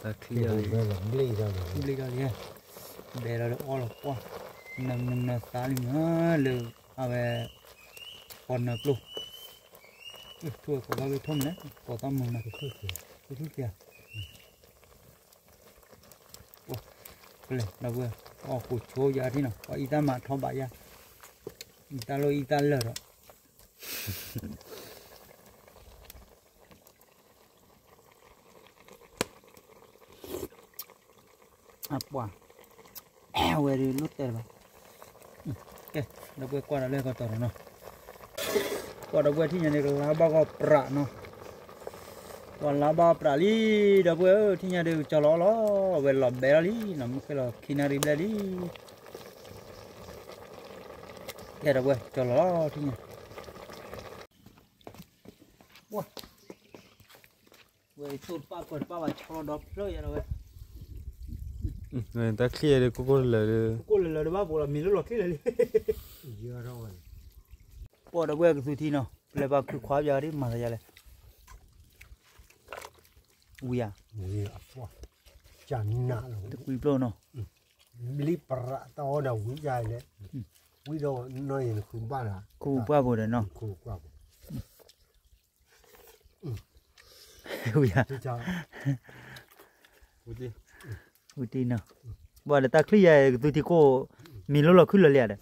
တၢ်ချံယီၤလံ, ဘျ့ၣ်ဒီးလံ, ဘဲလီၤဒီးအီလီၤကွၢ်, နၢမူနၢသါလံမးလၢ အဝဲ ပီနၢပျိၢ်, ထိၣ်ဝဲကိးသီၣ်ဂ့ၤထိၣ်မလဲၣ်, ကိးသီၣ်မုာ်မး, ကလဲၤဒီပုၢ်ဝဲၢ်, အီၣ်ဃိးဆိယၤထံၣ်နီၤ, ပှၤအံသၣ်မၤထီဘၣ်ယၤ, အံသၣ်လီၢ်အံသၣ်လၢာ်ဒီး အပှၤ, အဝဲဒုးလိၣ်တဲလၢၤဘၣ်, ကဲ, ဒီပုၢ်ဝဲၢ်ကွၢ်ဒီးလၢကတီၤဒီးနီၤ, ကွၢ်ဒီပုၢ်ဝဲၢ်ထံၣ်ညါန့ၣ် ကလါဘၣ်ဂီၢ်ပြးနီၤ, ကွၢ်လါဘၣ်ပြးလံ, ဒီပုၢ်ဝဲၢ်ဧၢ ထံၣ်ညါဒုးကၠီလီၤအီလီၤ, အဝဲလီၤဘဲလီၤလံနီၤ, မုၢ်ဃ့လီၤခံနၣ်ရံၣ်ဘျဲၣ်လံ, ကဲဒီပုၢ်ဝဲၢ် ကၠီလီၤလီၤထံၣ်ညါ ဝဲသိတပၣ်ပၢတပၣ်ဘၣ် ဆီလီၤဒီဖျၢၣ်ယၤဒီးဝဲ, တၢ်ချံၣ်ယၤဒီး ကိၢ်ကိၢ်လၢာ်လၢာ်ဒီး ကိၢ်ကိၢ်လၢာ်လၢာ်ဒီးဘၣ်ပိာ်လီၤ မ့ၢ်လၢလီၤချံၣ်လၢာ်လံ, ပှၤဒီပုၢ်ဝဲၢ်ကသူထံနီၤ, ပလဲၤပာ်ခုခွါပယၤဒ် မၤသးယၤလဲၣ်, ဝံၤဧါ, ဝံၤအသွၣ်, ကနးလီၤ, တကွံပျိၢ်နီၤ, ဘျံးပြးတၢ်အီၣ်ဒီးဝံၤယၤလဲၣ်, ဝံၤဒီးနီၢ်အံၤနဃုဘၣ်လၢ, ခိၣ်ပှၢ်ဖိဒီးနီၤ, ခိၣ်ပှၢ်ဖိ ဝံၤဧါ, ဝံၤတံၢ်နီၤ, ဘၣ်ဒီးတၢ်ချံၣ်ယၤကသူထံကိၢ်, မ့ၢ်လိၣ်လီၤခုၣ်လၢာ်လံဧါဒီး,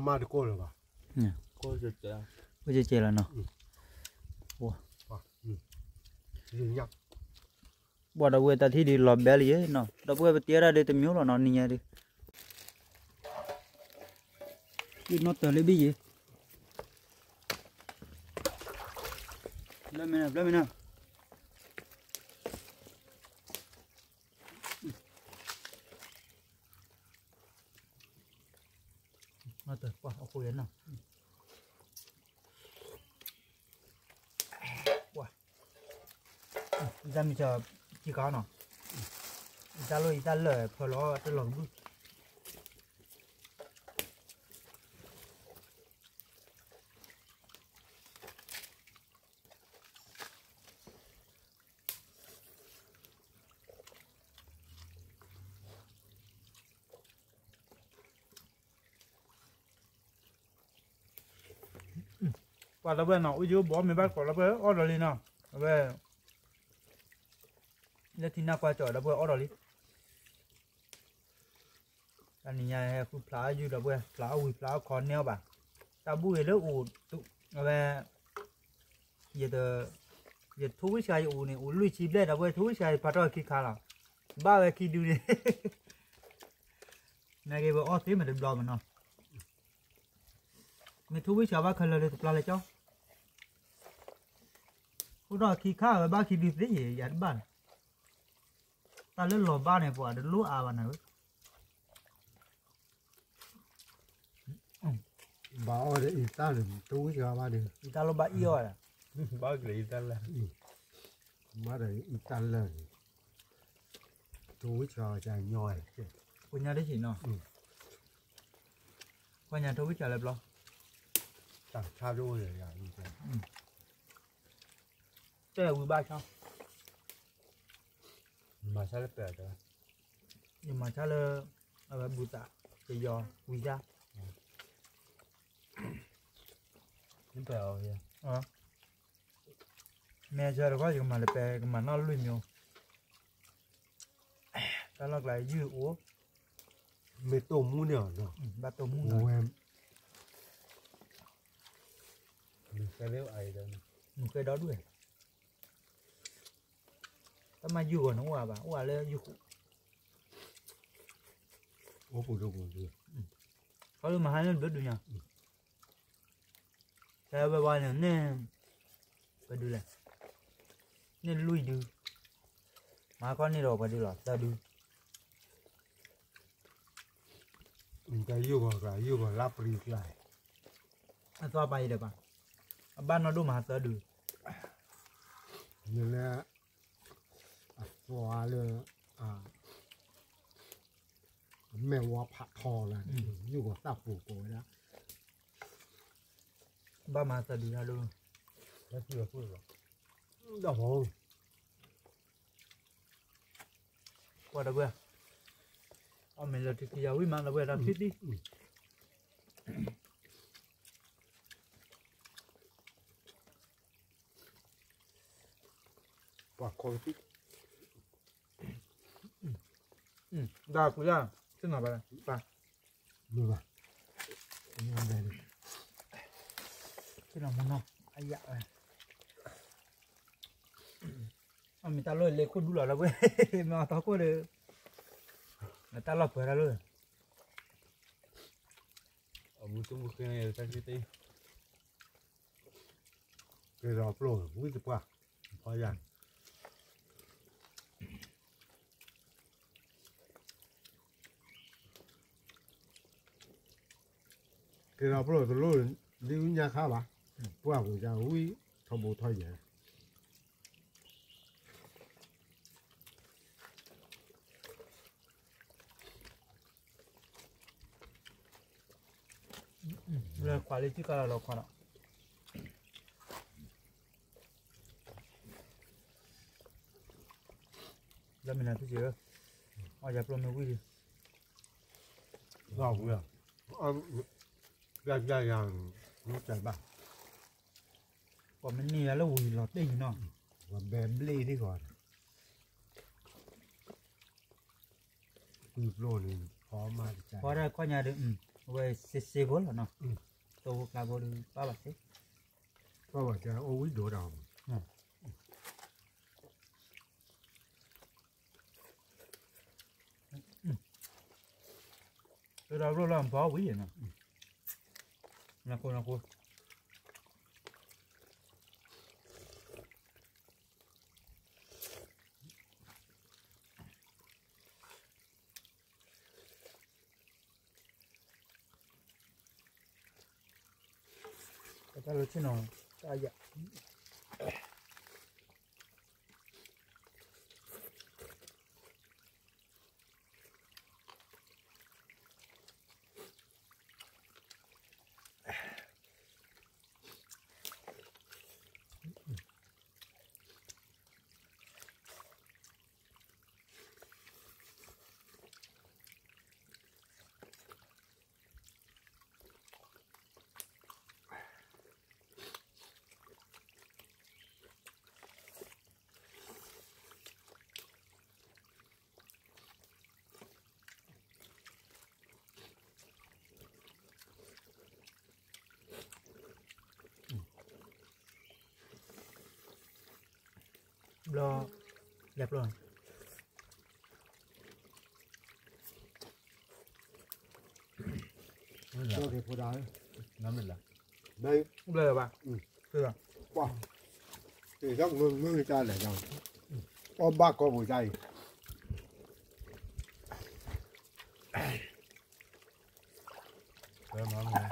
မ့ၢ်တကိၢ်လၢၤဘၣ်, အိၣ်ကဲကဲလီၤနီၤ, ပှၤဒီပုၢ်ဝဲၢ်တၢ်ထံၣ်ဒုးလီၤဘဲလံနီၤ, ဒီပုၢ်ဝဲၢ်ပတဲဒၣ်ဒုးတမံၤလီၤနီၤ နံၤညါဒုး, ဒုးနီၣ်တၢၤလၢဘ့ၣ်ယဲ, ဘျၢမ့ၢ်နီၤ ဘျၢမ့ၢ်နီၤ, အဃိယနီၤ, ပှၤ, ယတၢ်မံၤဆၢ, ခံခါနီၤ, ယတၢ်လိၣ်ယတၢ်လၢာ်ဖၢလီၤတလီၤကဘုၣ် ပှၤဒီပုၢ်ဝဲၢ်နီၤ, အိၣ်ယိဘီမ့ၢ်ဘၣ်ကိးဒီပုၢ်ဝဲၢ်အီၣ်ဒီးလံနီၤ, အဝဲ, လၢထံနၢ်ကွၢ်ကၠီၤ ဒီပုၢ်ဝဲၢ်အီၣ်ဒီးလံ, တနံၤညါဟဲဃုဖျါအီၣ်ယုၢ်ဒီပုၢ်ဝဲၢ်, ဖျါအီၣ်ဝံၤဖျါအီၣ်ခီန့ၢ်အီၣ်ဘၣ်, တၢ်ဘူၣ်ဂ့ၤလၢအိၣ်, အဝဲ, ယ, ယထိဝံၣ်စှၤယအိၣ်န့ၣ် အိၣ်လွံၢ်ဆံဘျဲၣ်ဒီပုၢ်ဝဲၢ်, ထိဝံၣ်စှၤယဖးထီၣ်ခံခါလီၤ, ဘၣ်ဝဲခံဒုန့ၣ် နာ်က့ၤပအီၣ်သ့မ့ၢ်တဘျီမ့ၢ်နီၤ, မ့ၢ်ထိဝံၣ်စှၤဘၣ်ခဲလၢာ်လၢတပျၢ်လၢကၠီ, ဃိဒီးခံခါဝဲဘၣ်ခံဒုသ့ယဲ ယၤတဘၣ်လီၤ, တၢ်လၢလီၤဘၣ်န့ၣ် ပှၤတလိၣ်အါဘၣ်နၤဧၢ ဘၣ်အီၣ်ဒီးအံၤတၢ်လၢထိဝံၣ်စှၤဘၣ်ဒီး, အံၤတၢ်လၢဘၣ်အံၣ်အီၣ်ဝဲဒၣ်, ဘၣ်က့ၤအံၤတၢ်လၢ, ဘၣ်ဒီးအံၤတၢ်လၢန့ၣ်, ထိဝံၣ်စှၤကညီဝဲ, ကိညါတဆံးနီၤ, ကိညါထိဝံၣ်စှၤလၢဘျီ, တၢ်ဆါဒိၣ်န့ၣ်, တဲဝံဘၣ်ဆါ, မၤဆါလၢပဲ, ယမၤဆါလၢ, အဝဲဘူးသး, ကယီၤ, ဝံၤဆါ, နပဲအီၤ, မ့ၢ်ဆါတခီယကမၤလၢပဲ ကမၤနီၣ်လွံၢ်မၠိ, တၢ်လီၢ်ကျါယုၢ်အိၣ်, မ့ၢ်တိၢ်မူန့ၣ်အီၤ, ဘၣ်တိၢ်မူဝဲ, မုၢ်ဃဲဒီဒူၣ်, တၢ်မၤယုၢ်ဂီၤန့ၣ်အိၣ်အါဘၣ် အိၣ်အါလၢယုၢ်ဃိ, အိၣ်ပူၤဒိၣ်ပူၤ, ခီလၢမဟါန့ၣ်ဘျုးဒုညါ, တဲဝဲဝါန့ၣ်န့ၣ်, ပဒုလဲၣ်, န့ၣ်လွံၢ်ဒု, မဟါခီန့ၣ်ဒီးပှၤဒုလီၤ သၢဒု, ယုၢ်ဂီၤကျါယုၢ်ဂီၤလါပရံၤကျါ, အသွါပာ်အံၤဒီးပာ်, အဘၣ်နီၢ်ဒိၣ်မးသၢဒု, မ့ၢ်လၢ, အသွါလၢ, အမဲာ်ဝါဖးထီလၢ, ယုၢ်ဂီၤသၣ်ပူၤကိးဝဲဒၣ်, ဘၣ်မၤသၢဒုတၢ်ဒိၣ်, ဒီး, ကွၢ်ဒီပုၢ်ဝဲၢ်, အီၣ်မ့ၤလၢထံခံယၤဝံၣ်မးဒီပုၢ်ဝဲၢ်တၢ်ထံၣ်သံ, ပှၤခီကသံၣ်, ဒၣ်ကွံာ်လၢ, သ့ၣ်နီၣ်ဘၣ်, ပၢ်, မုၢ်ဘၣ်, သ့ၣ်နီၣ်မနီၤ, အယၣ်ဝဲ, အမ့ၢ်တၢ်လီၢ်လၢခိၣ်ဒူလီၤလၢဝဲ, မ့ၢ်အီၤထီခိၣ်ဒီး, တၢ်လီၢ်ပှဲၤတၢ်လီၢ်, အမူတမူဃ့န့ၣ်တၢ်သ့, က့ၤဒီးပျိၢ်ဝံၣ်တပှၢ်, ဖီယၢ် က့ၤဒီးပျိၢ်တလိၣ်, ဒ်ဝံၣ်ညါခါဘၣ်, ပှၢ်ပူၤတၢ်ဝံၣ်ထီဘိထီယဲၢ် လၢခွးလၢထံၣ်ကါလီၤလီၤခွးဒီး, လၢမ့ၢ်နၤထူၣ်စ့ၢ်ဧၢ, အီၣ်ယၤပျိမ့ၢ်ဝံၣ်လံ, လီၤဝံၣ်, ယၤယၤယၤ, မ့ၢ်တဘၣ်, ပှၤမ့ၢ်န့ၢ်ယၤလၢဝံၤလီၤတဲာ်ယံၤနီၤ, ပှၤဘဲဘျ့ထံၣ်ဃီ, ကွံာ်ပျိၢ်န့ၣ်, ဖီမးတကါ, ဖီတၢ်ခီညါဒီး, အဝဲစ့စ့ဖိလီၤနီၤ, တိၢ်ဖိကျါဖိဒီးပၢ်ဘၣ်စ့, ပၢ်ဘၣ်စ့အိၣ်ဝံၣ်ဒိၣ်တၢ်, ဒီးရိၣ်လီၤဖီဝံၤနီၤ, နၢ်ခိနၢ်ခိ အ တၢ်လၢဆ့ၣ်နီၤ တၢ်ယၤ ဘျီ လဲၤပျီ ဘျီက့ၤဖိဒါ နမ့ၢ်လၢ ဘျီ ဘျီဘၣ် ပှၤ တ့ထီၣ်မုၢ်မုၢ်တၢ်လဲၤ အီၣ်ဘၣ်ကီပူၤတၢ်အံၤ ဘၣ်ပှၤန့ၣ်ပှၤဖှံယီၤ ပှၤဖှံအံၤ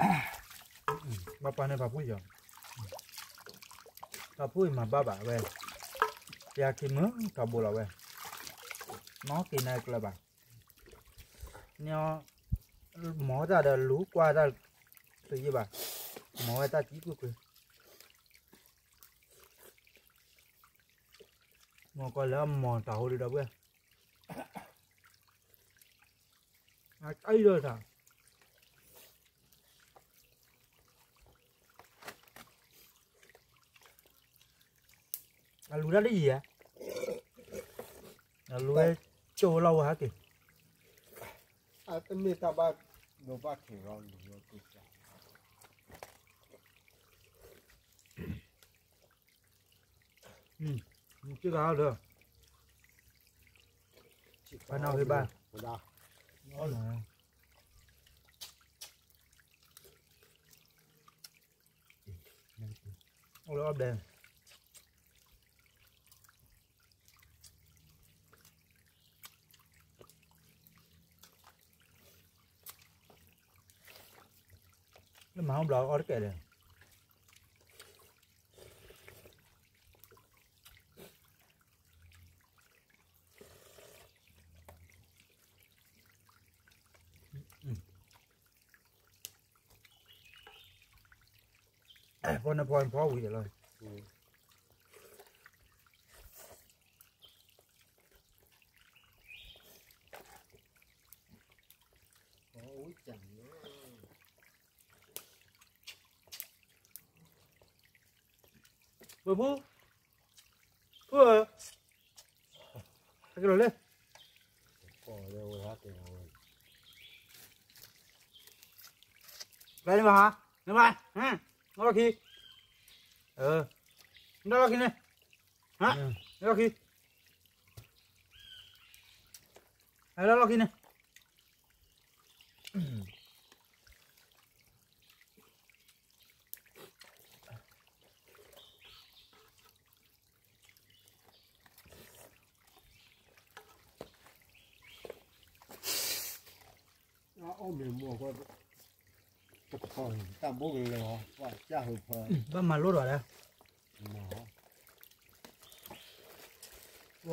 မၤဘၣ်ဘၣ်ဝဲ ပှၤခံမုၢ်ထီဘိလီၤဝဲ နီၢ်က့ၤနၤကျၢၤဘၣ် န့ၣ် မၤတၢ်ဒီးလူၤကွၢ်တၢ် တယံာ်ဘၣ် မၤဝဲတၢ်ကံကွ့ၢ်ကွ့ၢ် မၤကီးလၢအမၤတၢ်ဟိဒုဒီပုၢ်ဝဲၢ် အအံၤဒီးတၢ် အလူၤတၢ်တယံာ်ဧါ အလူၤဝဲကၠိလီၤဝဲဟဲက့ၤ အတမ့ၢ်တၢ်ဘၣ်ဒိဘၣ်ထံးလီၤလူၤဝဲက့ၤ က့ၤဂၤဒီး ပနၢ်ဟ့ဘၣ် အိၣ်လၢအီၣ်ဘျဲၣ် လၢမၤဟီၣ်ဘျီအီၣ်တကဲၣ်ဒီး ဖီနဖီနဖီဝံၤလီၤ ဝဲဖူ ဖူဧၢ ဟဲက့ၤလီၤလၢ လၢန့ၣ်ဘၣ်ဟါ န့ၣ်ဘၣ် လီၢ်ခံ နလီၢ်ခံန့ၣ် လီၢ်ခံ လီၢ်ခံန့ၣ် အီၣ်မ့ၤမီၢ်ကွၢ် တခီတၢ်ဘိကလၢၤအီၤ ပှၤကၢ်ဟူးဖၢ ဘၣ်မၤလိဒီးလဲၣ် ပှၤ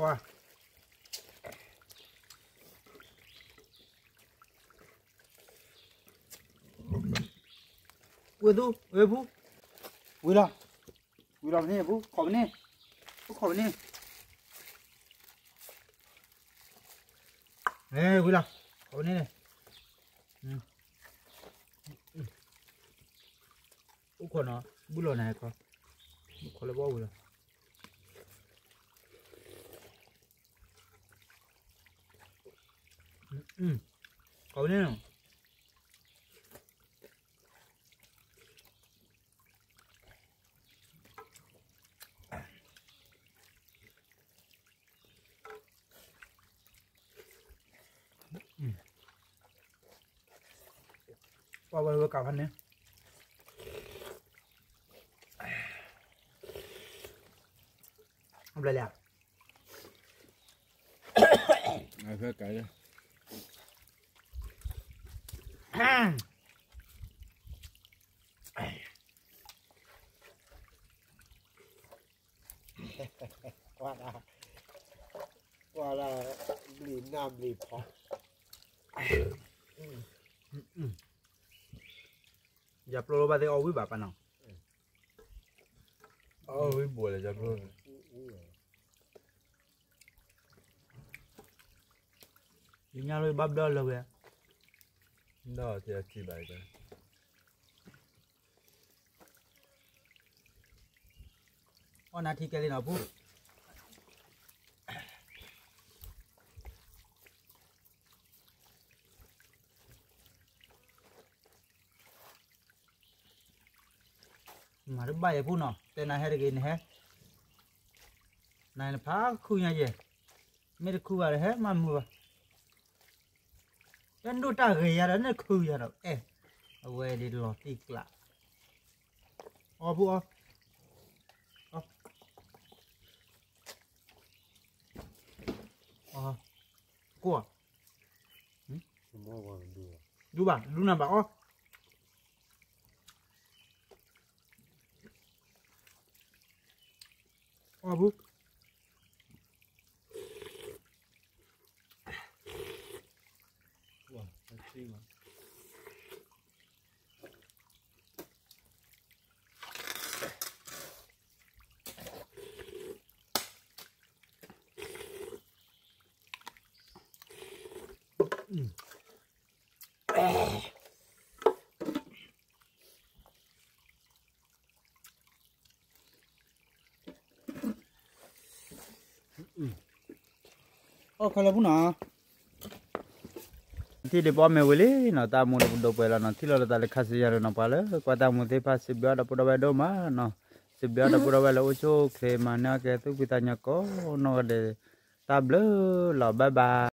ဝဲသူ ဝဲဖူ ဝံၤလီၤ ဝံၤလီၤပန့ၢ်ဖူ ခိးပန့ၢ် ဖူခိးပန့ၢ် ဝံၤလီၤ ခိးပန့ၢ်န့ၣ် အိၣ်ခိးနီၤ ဘူၣ်လီၤနၤခီ ခိးလၢဘီဝံၤလီၤ ခိးပန့ၢ် ပှၤဝဲဝဲကးဖဲန့ၣ် ဘျဲၣ်လံ အဖဲကးလၢ အ ယၤပျိလီၤဘၣ်သ့ၣ်အီၣ်ဝံၣ်ဘၣ်ပၢ်နီၤ, အီၣ်ဝံၣ်ဘိးလဲၣ် ယၤပျိ, ယညါလၢဘၣ်ဘျီလၢဝဲ, ဒီးထံၣ်ဘၣ်, အီၣ်နၤထံကဲလံနီၤဖု မၤတဘၣ်ယဲၢ်ဖုနီၤ, တဲနၤဟဲတဂ့ၤ နဟဲ, နၤနဖးခုညါယဲၢ်, မ့ၢ်တခုဘၣ်ဒီးဟဲမၤမုာ်ဘၣ်, တၢ်ဒိၣ်တၢ်ဂ့ၤယၤဒီး နခုယၤဒီး အဲၣ်, အဝဲဒ်လီၤတံၢ်ကျး, အီၣ်ဖုအီၣ်, အီၣ်, ကိၢ်, ဒူဘၣ် ဒူနၤဘၣ်အီၣ်, အီၣ်ဖု အီၣ်ခီလၢဖုနီၤ, ထံၣ်ဒံးပအီၣ်မ့ၢ်ဝံၤလံနီၤ, တၢ်မူဒီးပဒိးပှဲၤလီၤနီၤ, ထံၣ်လိာ်လီၤသးလၢခါဆူညါနီၤ, ပှၤလၢကွၢ်တၢ်မူသ့ၣ်တဖၣ် စံးဘျုးဒီပုၢ်ဒီဝဲၢ်ဒိၣ်မးနီၤ, စံးဘျုးဒီပုၢ်ဒီဝဲၢ်လၢအိၣ်ဆူၣ်အိၣ်ချ့ မၤန့ၢ်အီၣ်ကဲ သူၣ်ဖှံသးညီကိးနီၢ်ဂၤဒဲး, တၢ်ဘျုးလီၤ bye bye.